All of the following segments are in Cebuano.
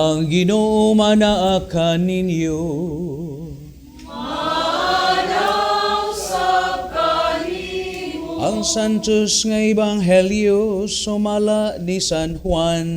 Ang Ginoo manaa kaninyo. Manang sa kanimo. Ang Santos nga Ebanghelyo sumala ni San Juan.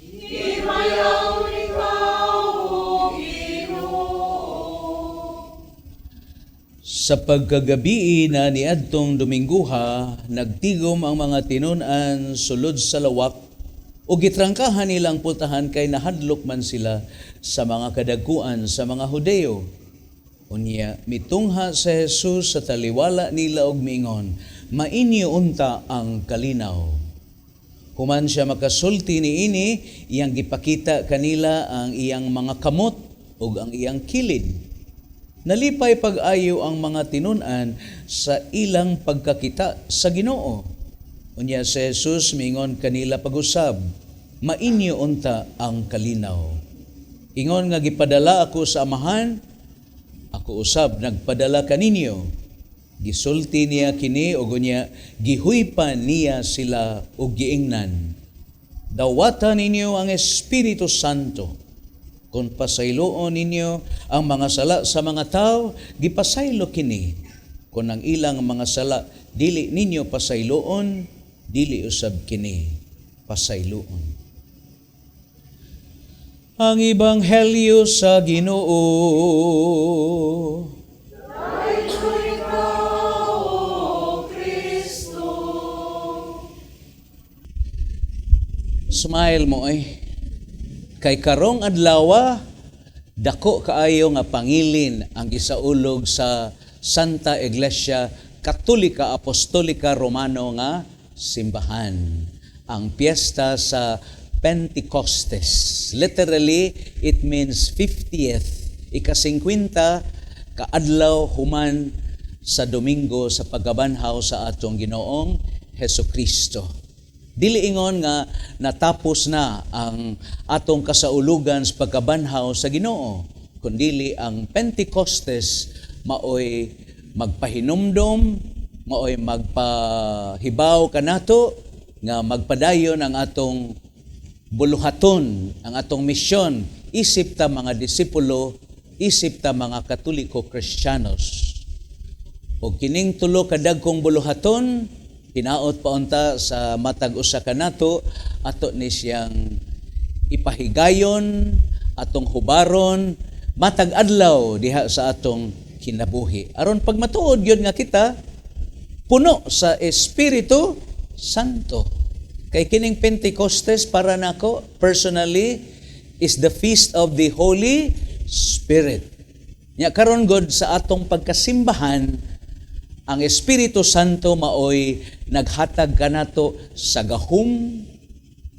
Himayaon ikaw, O Ginoo. Sa pagkagabii na niadtong Domingguha, nagtigom ang mga tinun-an sulod sa lawak ug gitrangkahan nilang pultahan kay nahadlok man sila sa mga kadaguan sa mga Hudeo. Unya, mitungha si Jesus sa taliwala nila og miingon, "Mainyo unta ang kalinaw." Human siya makasulti niini, iyang gipakita kanila ang iyang mga kamot ug ang iyang kilid. Nalipay pag-ayo ang mga tinun-an sa ilang pagkakita sa Ginoo. Unya si Jesus miingon kanila pag-usab, "Mainyo unta ang kalinaw. Ingon nga gipadala ako sa Amahan, ako usab nagpadala kaninyo." Gisulti niya kini ug unya gihuypan niya sila ug giingnan, "Dawata ninyo ang Espiritu Santo. Kung pasayloon ninyo ang mga sala sa mga tao, gipasaylo kini. Kung ang ilang mga sala dili ninyo pasayloon, dili usab kini pasayloon." Ang Ebanghelyo sa Ginoo. Dalaygon ikaw, O Kristo. Smile mo eh. Kay karong adlaw, dako kaayo nga pangilin ang gisaulog sa Santa Iglesia Katolika Apostolika Romano nga simbahan. Ang piyesta sa Pentecostes. Literally, it means 50th. Ika-50 kaadlaw human sa Domingo sa pagkabanhaw sa atong Ginoong Heso Kristo. Dili ingon nga natapos na ang atong kasaulugan sa pagkabanhaw sa Ginoo, kundili ang Pentecostes maoy magpahinumdom, maoy magpahibaw kanato nga magpadayon ang atong buluhaton, ang atong misyon, isip ta mga disipulo, isip ta mga Katoliko Kristiyanos. O kining tulo ka dagkong buluhaton, hinaot pa unta sa matag usa kanato, ato ni siyang ipahigayon, atong hubaron, matag adlaw diha sa atong kinabuhi. Aron pag matuod yun nga kita, puno sa Espiritu Santo. Kay kining Pentecostes para nako personally is the feast of the Holy Spirit. Nya karon god sa atong pagkasimbahan, ang Espiritu Santo maoy naghatag kanato sa gahom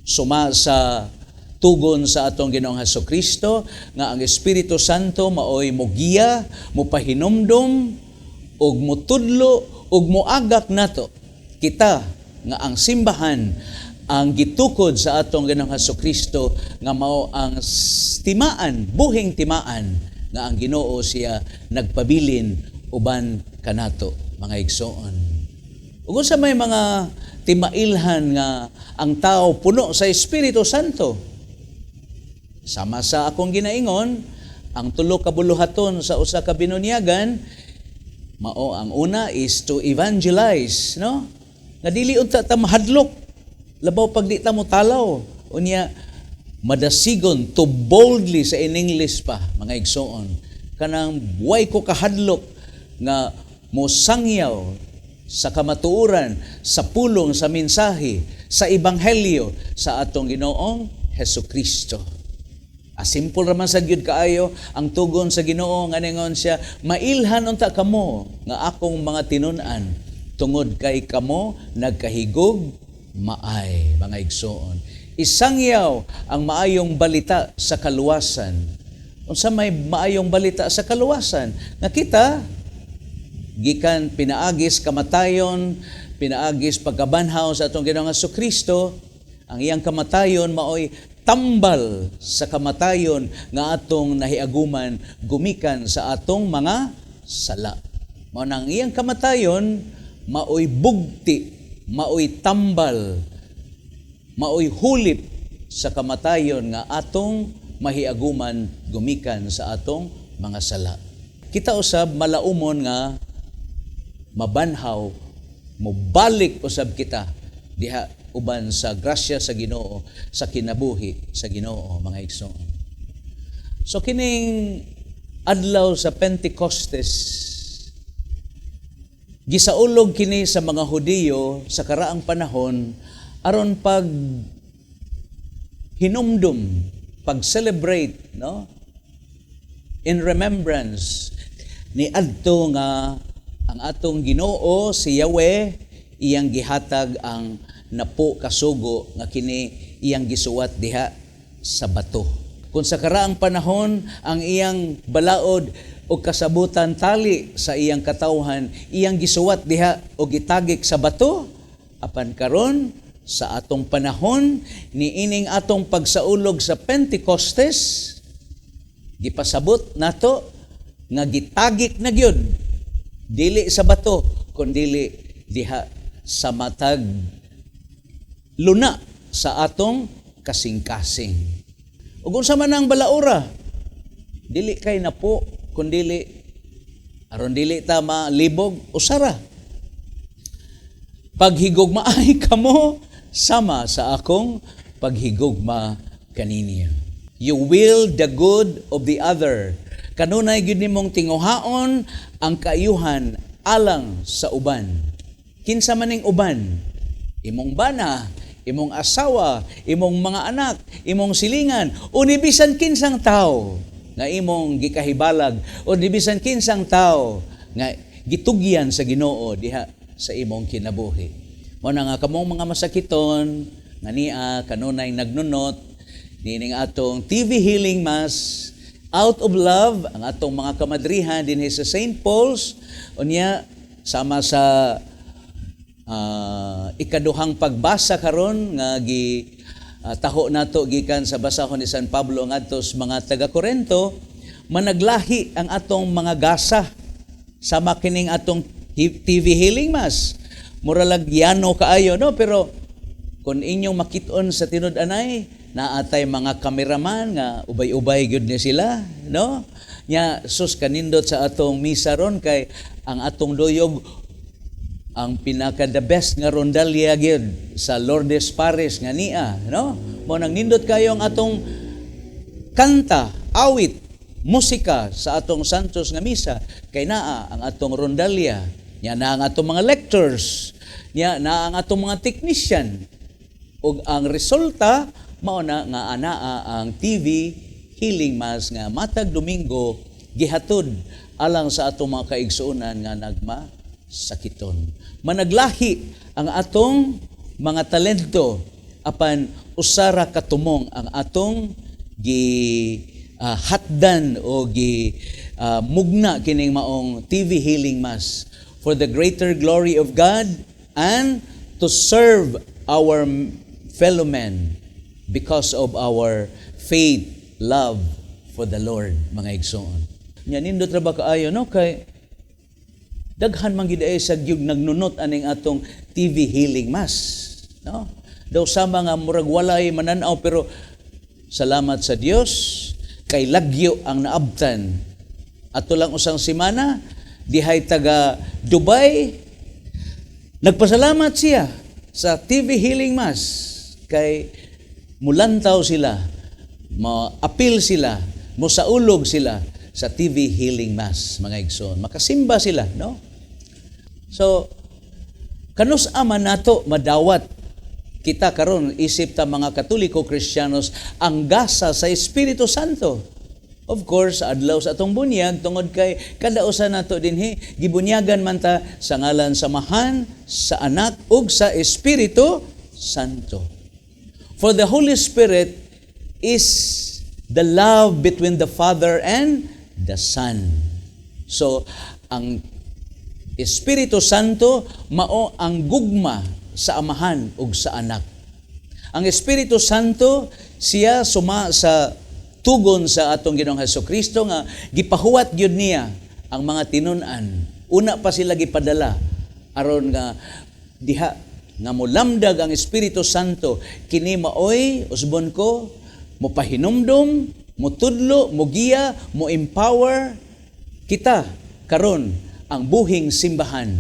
suma sa tugon sa atong Ginoong Hesus Kristo nga ang Espiritu Santo maoy mogiya, mopahinumdom ug motudlo ug moagak nato kita nga ang simbahan ang gitukod sa atong Ginoong Hesus Kristo nga mao ang timaan, buhing timaan nga ang Ginoo siya nagpabilin uban kanato, mga igsoon. Ug sa may mga timailhan nga ang tao puno sa Espiritu Santo. Sama sa akong ginaingon, ang tulo ka buluhaton sa usa ka binunyagan, mao ang una is to evangelize, no? Nga dili unta ta mahadlok, labaw pag di ta mo talaw. Unya madasigon, to boldly sa in English pa, mga igsoon. Kanang buhay ko kahadlok nga mosangyaw sa kamatuoran, sa pulong, sa mensahe, sa ebanghelyo sa atong Ginoong Heso Kristo. Simple raman sa gyud kaayo ang tugon sa Ginoo nga ningon siya, "Mailhan unta kamo nga akong mga tinun-an tungod kay kamo nagkahigog maay," mga igsoon. Isangyaw ang maayong balita sa kaluwasan. Unsa may maayong balita sa kaluwasan? Nga kita gikan pinaagis kamatayon, pinaagis pagkabanhaw sa atong Ginoong Kristo, ang iyang kamatayon maoy tambal sa kamatayon nga atong nahiaguman gumikan sa atong mga sala. Mao nang iyang kamatayon maoy bugti, maoy tambal, maoy hulip sa kamatayon nga atong mahiaguman gumikan sa atong mga sala. Kita usab malaumon nga mabanhaw, mobalik usab kita diha uban sa grasya sa Ginoo, sa kinabuhi sa Ginoo, mga igsoon. So kining adlaw sa Pentecostes, gisaulog kini sa mga Hudiyo sa karaang panahon aron pag hinumdum, pag-celebrate, no, in remembrance ni adto nga ang atong Ginoo si Yahweh iyang gihatag ang napo kasugo nga kini iyang gisuwat diha sa bato. Kung sa karaang panahon ang iyang balaod o kasabutan tali sa iyang katawhan iyang gisuwat diha o gitagik sa bato, apan karon sa atong panahon niining atong pagsaulog sa Pentecostes, gipasabot nato nga gitagik na gyud dili sa bato kundili diha sa matag luna sa atong kasing-kasing. Ug unsa man ang balaura, dili kay napo kundili aron dili ta malibog, usara: "Paghigugmaay kamo sama sa akong paghigugma kaninyo." You will the good of the other. Kanunay gyud nimong tinguhaon ang kaayuhan alang sa uban. Kinsa man ning uban? Imong bana, imong asawa, imong mga anak, imong silingan, o ni bisan kinsang tao nga imong gikahibalag, o ni bisan kinsang tao nga gitugyan sa Ginoo diha sa imong kinabuhi. Mao na nga kamong mga masakiton nga nia kanunay nagnunot niining atong TV Healing Mass out of love, ang atong mga kamadrihan dinhi sa St. Paul's, unya sama sa ikaduhang pagbasa karon nga gi taho nato gikan sa basahon ni San Pablo ngadto sa mga taga Korento, managlahi ang atong mga gasa sama kining atong TV Healing Mass. Muralag yano kaayo, no? Pero kung inyong makit-on sa tinud-anay, naatay mga kameraman nga ubay-ubay gyud ni sila, no? Nya sus, kanindot sa atong misa ron kay ang atong duyog ang pinaka the best nga rondalya gyud sa Lourdes Parish nga nia, no? Mao nang nindot kayo ang atong kanta, awit, musika sa atong Santos nga misa kay naa ang atong rondalya, nya naa ang atong mga lectors, nya naa ang atong mga technician, ug ang resulta mao na nga anaa ang TV Healing Mass nga matag Domingo gihatod alang sa atong mga kaigsuonan nga nagmasakiton. Managlahi ang atong mga talento, apan usara ka tumong ang atong gi hatdan o gi mugna kining maong TV Healing Mass for the greater glory of God and to serve our fellow men because of our faith, love for the Lord, mga igsoon. Nya nindot ra ba kaayo, no, kay daghan man gid ay sa gyud nagnunot aning atong TV Healing Mass, no? Daw sama nga murag walay mananaw, pero salamat sa Dios kay lagyo ang naabtan. Ato lang usang semana, dihay taga Dubai, nagpasalamat siya sa TV Healing Mass kay mulantaw sila, maapil sila, mosaulog sila sa TV Healing Mass, mga igsoon. Makasimba sila, no? So, kanus ama nato madawat kita karon isip ta mga Katoliko Kristiyanos ang gasa sa Espiritu Santo? Of course, adlaw sa atong bunyag, tungod kay kada usa nato dinhi gibunyagan man ta sa ngalan sa Amahan, sa Anak ug sa Espiritu Santo. For the Holy Spirit is the love between the Father and the Son. So, ang Espiritu Santo mao ang gugma sa Amahan ug sa Anak. Ang Espiritu Santo siya suma sa tugon sa atong Ginoong Hesus Kristo nga gipahuwat gyud niya ang mga tinun-an. Una pa sila gipadala aron nga diha Nga molamdag ang Espiritu Santo, kini maoy, usbon ko, mopahinumdom, motudlo, mogiya, mo empower kita karon ang buhing simbahan.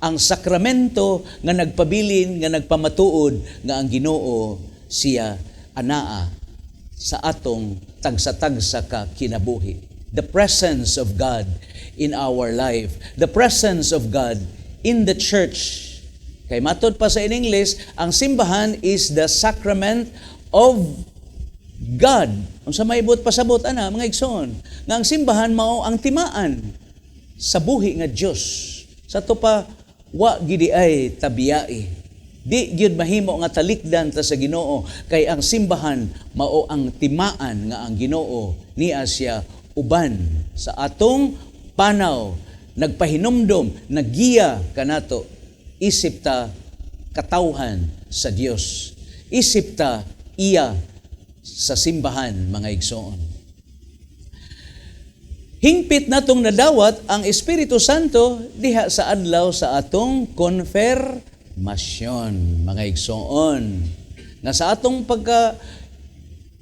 Ang sakramento nga nagpabilin, nga nagpamatuod nga ang Ginoo siya anaa sa atong tagsa-tagsa ka kinabuhi. The presence of God in our life. The presence of God in the church. Kay matod pa sa in English, ang simbahan is the sacrament of God. Unsa may buot pasabot ana, mga igsoon? Nga ang simbahan mao ang timaan sa buhi nga Dios. Sa ato pa, wa gidi ay tabiyai. Di gyud mahimo nga talikdan ta sa Ginoo kay ang simbahan mao ang timaan nga ang Ginoo niya siya uban sa atong panaw, nagpahinumdom, naggiya kanato isip ta katawhan sa Dios, isip ta iya sa simbahan, mga igsoon. Hingpit natong nadawat ang Espiritu Santo diha sa adlaw sa atong konfirmasyon, mga igsoon. Nga sa atong pagka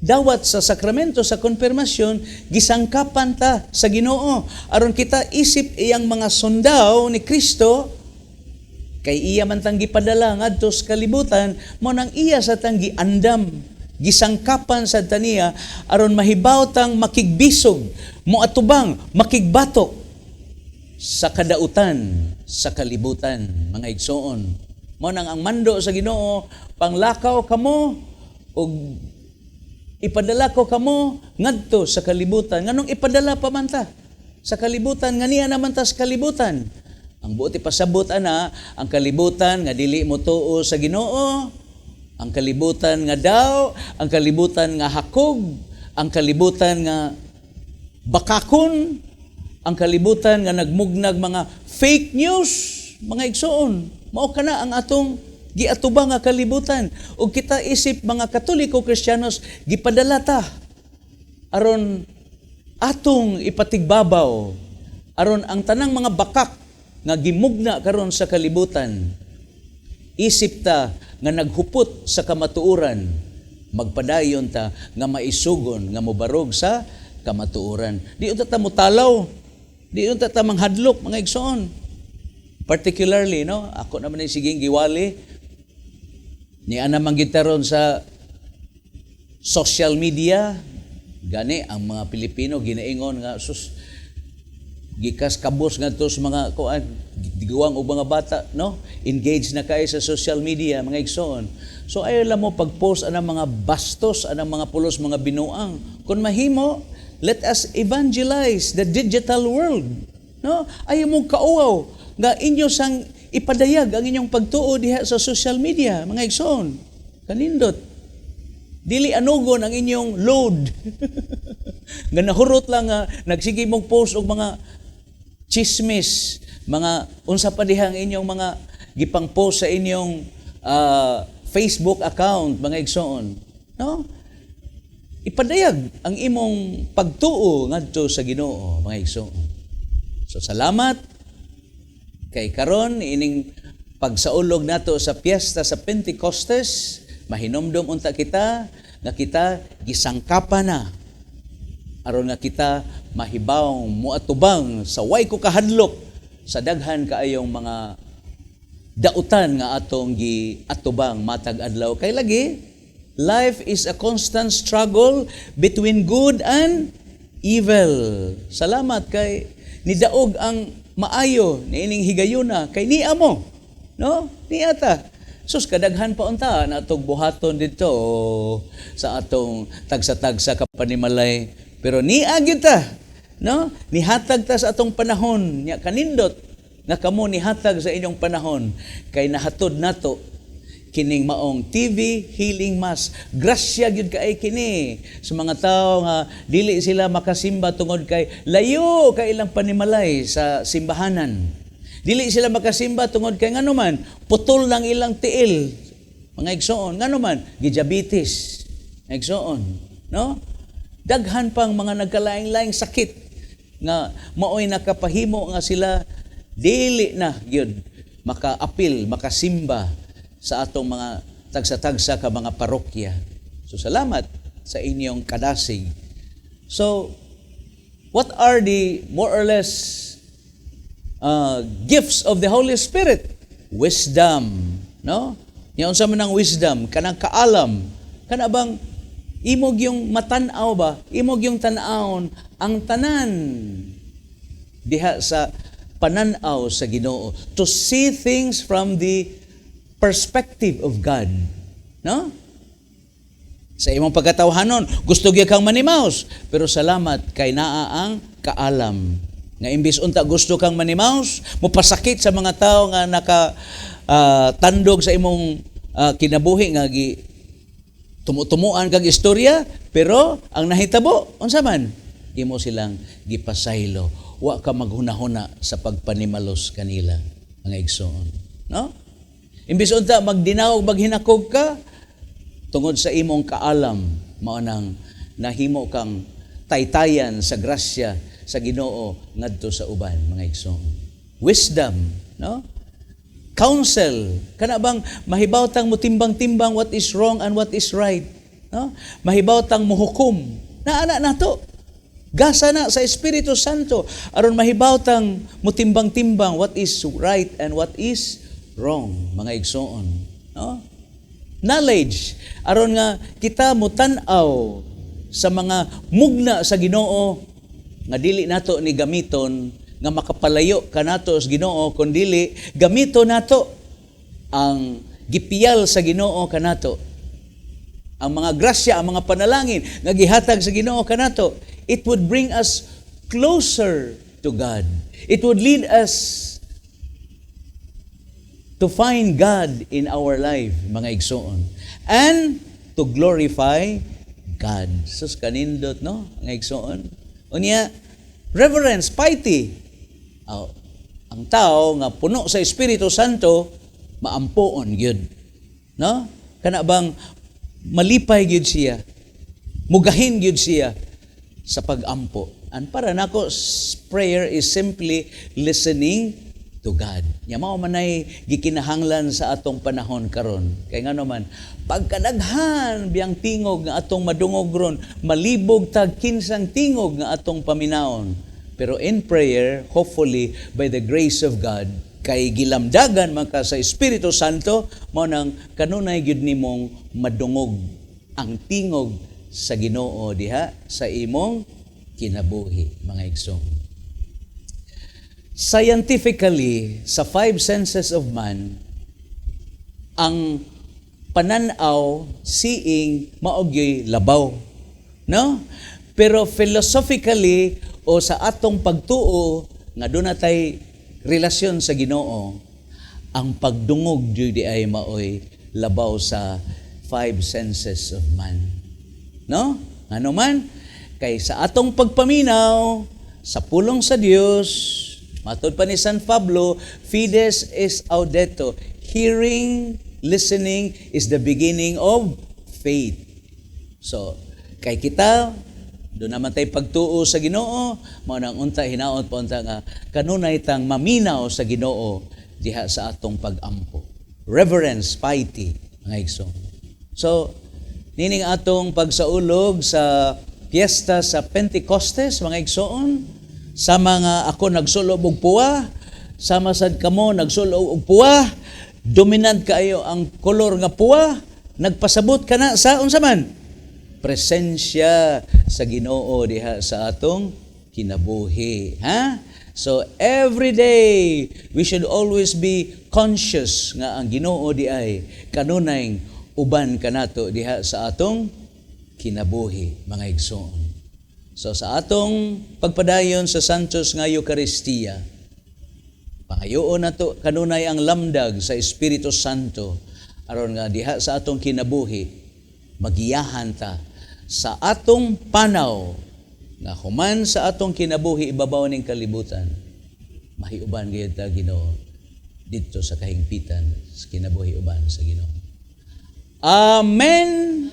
dawat sa sakramento sa konfirmasyon, gisangkapan ta sa Ginoo aron kita isip iyang mga sundao ni Kristo, kay iya man tang gipadala ngadto sa kalibutan. Mao nang iya sa tang giandam, gisangkapan sa taniya aron mahibaw tang makigbisog, moatubang, makigbatok sa kadautan sa kalibutan, mga igsoon. Mao nang ang mando sa Ginoo, "Panglakaw kamo ug ipadala ko kamo ngadto sa kalibutan." Nganong ipadala pa man ta sa kalibutan nga niya naman ta sa kalibutan? Ang buot ipasabot ana, ang kalibutan nga dili mo tuo sa Ginoo, ang kalibutan nga daw, ang kalibutan nga hakog, ang kalibutan nga bakakon, ang kalibutan nga nagmugnag mga fake news, mga igsoon. Mao kana ang atong giatubang nga kalibutan. Ug kita isip mga Katoliko Kristiyanos, gipadala ta aron atong ipatigbabaw, aron ang tanang mga bakak nga gimugna karon sa kalibutan, isip ta nga naghupot sa kamatuoran, magpadayon ta nga maisugon nga mobarog sa kamatuoran. Di unta ta motalaw, di unta ta manghadlok, mga igsoon. Particularly, no, ako naman ay siging giwali ni ana man gid ron sa social media. Gani ang mga Pilipino ginaingon nga sus, gikas kabos ngadto sa mga kuan, giguwang og mga bata, no, engage na kay sa social media, mga igsoon. So ayaw lang mo pag-post anang mga bastos, anang mga pulos mga binuang. Kung mahimo, let us evangelize the digital world, no? Ayaw mo kauaw nga inyo sang ipadayag ang inyong pagtuo diha sa social media, mga igsoon. Kanindot dili anugon ang inyong load nga nahurot lang nga nagsige mong post og mga chismis, mga unsa pa diha ang inyong mga gipang-post sa inyong Facebook account, mga igsoon. No? Ipadayag ang imong pagtuo ngadto sa Ginoo, mga igsoon. So salamat kay karon ining pagsaulog nato sa piyesta sa Pentecostes, mahinumdum unta kita nga kita gisangkapan na aron nga kita mahibawng muatubang sa way ko kahadlok sa daghan kaayong mga dautan nga atong giatubang matag adlaw. Kay lagi, life is a constant struggle between good and evil. Salamat kay nidaog ang maayo niining higayuna, kay niya mo, no, niya ta. Sus, kadaghan pa unta natong buhaton dito sa atong tagsa-tagsa ka panimalay, pero niya gyud ta, no? Nihatag ta sa atong panahon nya. Kanindot nga kamo nihatag sa inyong panahon kay nahatod nato kining maong TV Healing Mass. Grasya gyud kay kini sa mga tawo nga dili sila makasimba tungod kay layo kay ilang panimalay sa simbahanan. Dili sila makasimba tungod kay ngano man putol lang ilang tiil, mga igsoon, ngano man gidiabetes, mga igsoon, no? Daghan pang mga nagkalaing-laing sakit nga maoy nakapahimo nga sila dili na gyud makaapil, makasimba. sa atong mga tagsa-tagsa ka mga parokya. So salamat sa inyong kadasig. So what are the more or less gifts of the Holy Spirit? Wisdom, no? Nya unsa man ang wisdom? Kanang kaalam. Kana bang imo gyung matan-aw ba? Imo gyung tan-awon ang tanan diha sa pananaw sa Ginoo. To see things from the perspective of God. No? Sa imong pagkatawhanon, gusto gyud kang manimaos, pero salamat kay naa ang kaalam. Nga imbis unta gusto kang manimaos, mopasakit sa mga tao nga naka tandog sa imong kinabuhi nga gi tumutumuan kag istorya, pero ang nahitabo, unsa man? Imo silang gipasaylo. Wa ka maghunahuna sa pagpanimalos kanila, mga igsoon. No? Imbis unta magdinawog, maghinakog ka, tungod sa imong kaalam, mao nang nahimo kang taytayan sa grasya sa Ginoo ngadto sa uban, mga igsoon. Wisdom, no? Counsel, kana bang mahibaw tang motimbang-timbang what is wrong and what is right, no? Mahibaw tang mohukom. Naa na nato. Gasa na sa Espiritu Santo aron mahibaw tang motimbang-timbang what is right and what is wrong, mga igsoon, no? Knowledge, aron nga kita motan-aw sa mga mugna sa Ginoo nga dili nato ni gamiton nga makapalayo kanato sa Ginoo, kundili gamito nato ang gipiyal sa Ginoo kanato, ang mga grasya, ang mga panalangin nga gihatag sa Ginoo kanato. It would bring us closer to God. It would lead us to find God in our life, mga igsoon, and to glorify God. Sus, kanindot, no, mga igsoon? Unya, reverence, piety. Oh, ang tao nga puno sa Espiritu Santo, maampoon gyud. No? Kana bang malipay gyud siya? Mugahin gyud siya sa pagampo. And para nako, prayer is simply listening to God. Nya mao manay gikinahanglan sa atong panahon karon. Kay ngano man, pagkadaghan biyang tingog nga atong madungog ron, malibog tag kinsang tingog nga atong paminawon. Pero in prayer, hopefully by the grace of God, kay gilamdagan man ka sa Espiritu Santo, mao nang kanunay gyud nimong madungog ang tingog sa Ginoo diha sa imong kinabuhi, mga igsoon. Scientifically, sa five senses of man, ang pananaw, seeing, mao gyoy labaw. No? Pero philosophically, o sa atong pagtuo, nga duna tay relasyon sa Ginoo, ang pagdungog jud diay maoy labaw sa five senses of man. No? Ano man? Kay sa atong pagpaminaw, sa pulong sa Dios, matod pa ni San Pablo, fides est audendo. Hearing, listening is the beginning of faith. So, kay kita, duna naman tay pagtuo sa Ginoo, mao nang unta hinaot pa unta nga kanunay tang maminaw sa Ginoo diha sa atong pag-ampo. Reverence, piety, mga igsoon. So, nining atong pagsaulog sa piyesta sa Pentecostes, mga igsoon, sa mga ako nagsulob og puwa, sama sad kamo nagsulob og puwa, dominant kaayo ang kolor nga puwa, nagpasabot kana sa unsa man? Presensya sa Ginoo diha sa atong kinabuhi, ha? So every day we should always be conscious nga ang Ginoo diay kanunay uban kanato diha sa atong kinabuhi, mga igsoon. So sa atong pagpadayon sa Santos nga Eukaristiya, pangayoon nato kanunay ang lamdag sa Espiritu Santo aron nga diha sa atong kinabuhi magiyahan ta sa atong panaw nga human sa atong kinabuhi ibabaw ning kalibutan, mahiuban gyud ta Ginoo didto sa kahingpitan sa kinabuhi uban sa Ginoo. Amen.